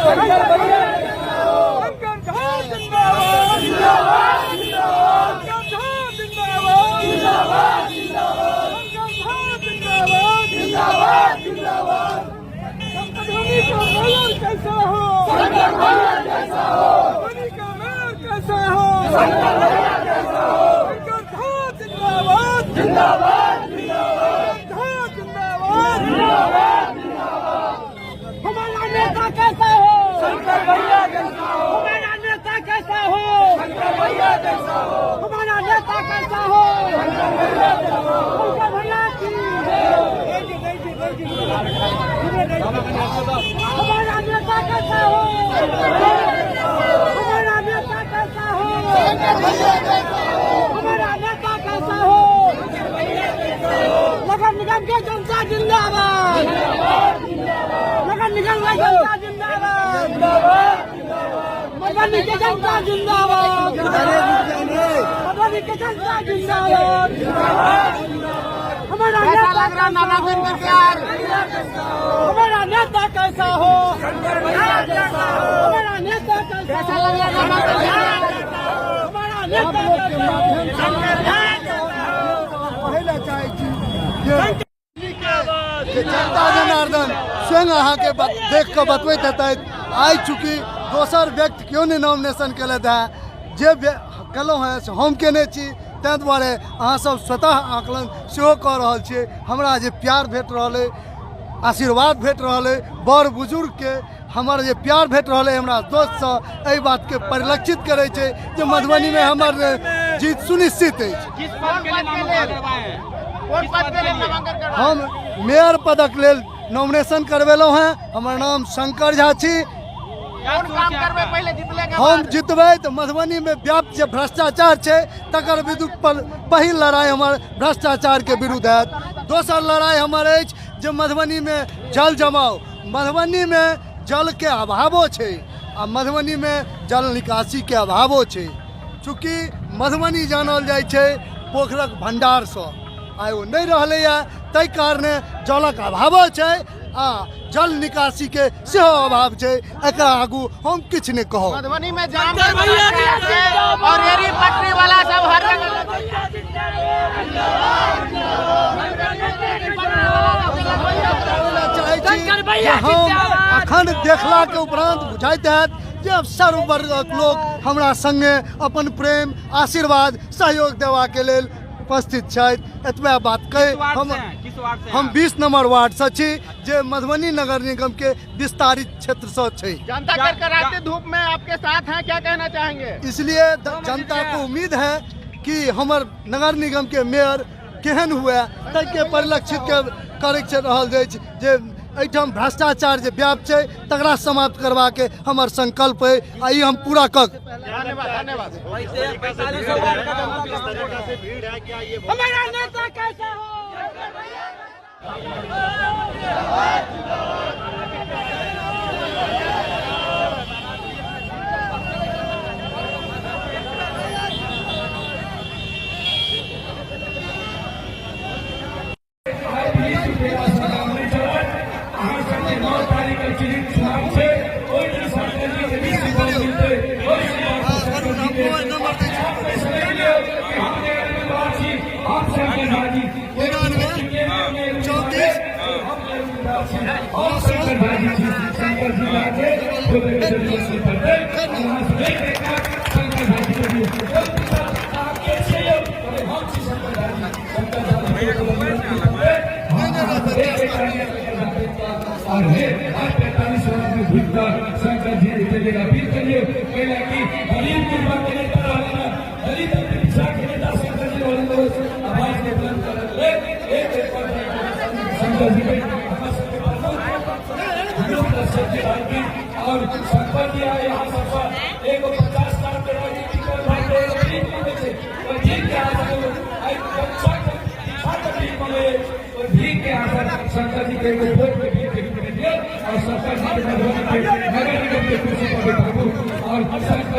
शंकर झा जिंदाबाद, जिंदाबाद, शंकर झा जिंदाबाद, जिंदाबाद, शंकर झा जिंदाबाद, जिंदाबाद, जिंदाबाद। मधुबनी का मेयर कैसा हो? शंकर भैया जैसा हो। मधुबनी का मेयर कैसा हो? शंकर भैया जैसा हो। शंकर झा जिंदाबाद, जिंदाबाद, जिंदाबाद, झा जिंदाबाद, जिंदाबाद। हमारा नेता कैसा हो? शंकर भैया जैसा हो। हमारा नेता कैसा हो? शंकर भैया जैसा हो। हमारा नेता कैसा हो? शंकर भैया जैसा हो। शंकर भैया की। हमारा नेता कैसा हो? हमारा नेता कैसा हो? हमारा नेता कैसा हो? नगर निगम के जनता जिंदाबाद, नगर निगम के जनता जिंदाबाद, मधुबनी के जनता जिंदाबाद, मधुबनी के जनता जिंदाबाद। हमारा कैसा नेता लग रहा नामांकन करके आज? हमारा नेता कैसा हो? शंकर भैया जैसा हो। हमारा नेता कैसा कैसा लग रहा नामांकन करके? हमारा नेता कैसा हो? कहै चाहै छी जे जनता जनार्दन स्वयं अहाँके देख कऽ बतबैत हेतथि। आइ चूँकि दोसर व्यक्ति केओ नहि नॉमिनेशन केलथि हेँ, जे केलहुँ हेँ से हम केने छी, ताहि दुआरे अहाँसभ स्वतः आकलन सेहो कऽ रहल छियै। हमरा जे प्यार भेट रहल अइ, आशीर्वाद भेट रहल अइ, बड़ बुजुर्गके हमर जे प्यार भेट रहल अइ हमरा दोस्तसँ, एहि बातके परिलक्षित करै छै जे मधुबनीमे हमर जीत सुनिश्चित अछि। किस पद के लिए नामांकन करवाए हैं? कोन पद के लिए नामांकन करवाए? हम मेयर पदक लेल नॉमिनेशन करबेलहुँ हेँ। हमर नाम शंकर झा छी। कोन काम करबै पहिले जीतले के हम बाद? जितबै तऽ मधुबनीमे व्याप्त जे भ्रष्टाचार छै तकर विरुद्ध पहिल लड़ाइ हमर भ्रष्टाचारके विरुद्ध हैत। दोसर लड़ाइ हमर अछि जे मधुबनीमे जल जमाव, मधुबनीमे जलके अभावो छै आ मधुबनीमे जल निकासीके अभावो छै। चूँकि मधुबनी जानल जाइ छै पोखरिक भण्डारसँ, आइ ओ नहि रहलैए, ताहि कारणे जलक अभावो छै आ जल निकासीके सेहो अभाव छै। एकरा आगू हम किछु नहि कहब। मधुबनी में जाम के समस्या छै और रेहड़ी पटरी वाला सब हर जगह चाहै छी जे हम अखन देखलाके उपरान्त बुझाइत हैत जे आब सर्व वर्गक लोक हमरा सङ्गे अपन प्रेम, आशीर्वाद, सहयोग देबाके लेल उपस्थित छथि। एतबे बात कहि हम किस वार्ड से? हम 20 नंबर वार्डसँ छी, जे मधुबनी नगर निगम के विस्तारित क्षेत्रसँ छै। जनता करकराती धूप में आपके साथ हैं, क्या कहना चाहेंगे? इसलिए जनता को उम्मीद है कि हमर नगर निगम के मेयर केहन हुए, ताहिके परिलक्षित के करै छै रहल अछि जे एहिठाम भ्रष्टाचार जे व्याप्त छै तकरा समाप्त करबाके हमर संकल्प अइ आ ई हम पूरा कऽ धन्यवाद, धन्यवाद। हमारा नेता कैसा हो? अहाँ सबके 9 तारीख के चुनाव छै, ओहि दिन शंकर जी के निश्चित वोट मिलतै। ओहि समझि लियौ कि हम जे उम्मीदवार छी, हम शंकर भाईजी, 99 34 हम जे उम्मीदवार छी, हम शंकर भाईजी छी। शंकर जी लाके जरूरत पड़तै। अहाँ सब एक एक शंकर भाईजी के दियौ। अहाँ के छियै यौ? हम छी शंकर भाईजी। शंकर भाईजी और हे हर 45 वार्ड में घुमिकऽ शंकर जी के लेल अपील करियौ, कैला कि गरीब गुरबा के नेता रहलन, दलित पिछड़ा के नेता शंकर जी रहलन। आवाज के बुलंद करल लेल एक एक पर शंकर जी के हमरा सबके प्रमुख दर्शक जी भाई और शंकर जी आए यहाँ सबसँ एगो 50 लाख के राजनीति कर भाई के एगो भीख मांगे छै, ओहि भीख के आशा आइ बच्चा के पीछा के भीख मांगे, ओहि भीख के आशा शंकर जी के एगो वोट के भीख के रूप में दियौ और शंकर जी के मधुबनी के नगर निगम के कुर्सी पर बैठाबू और शंकर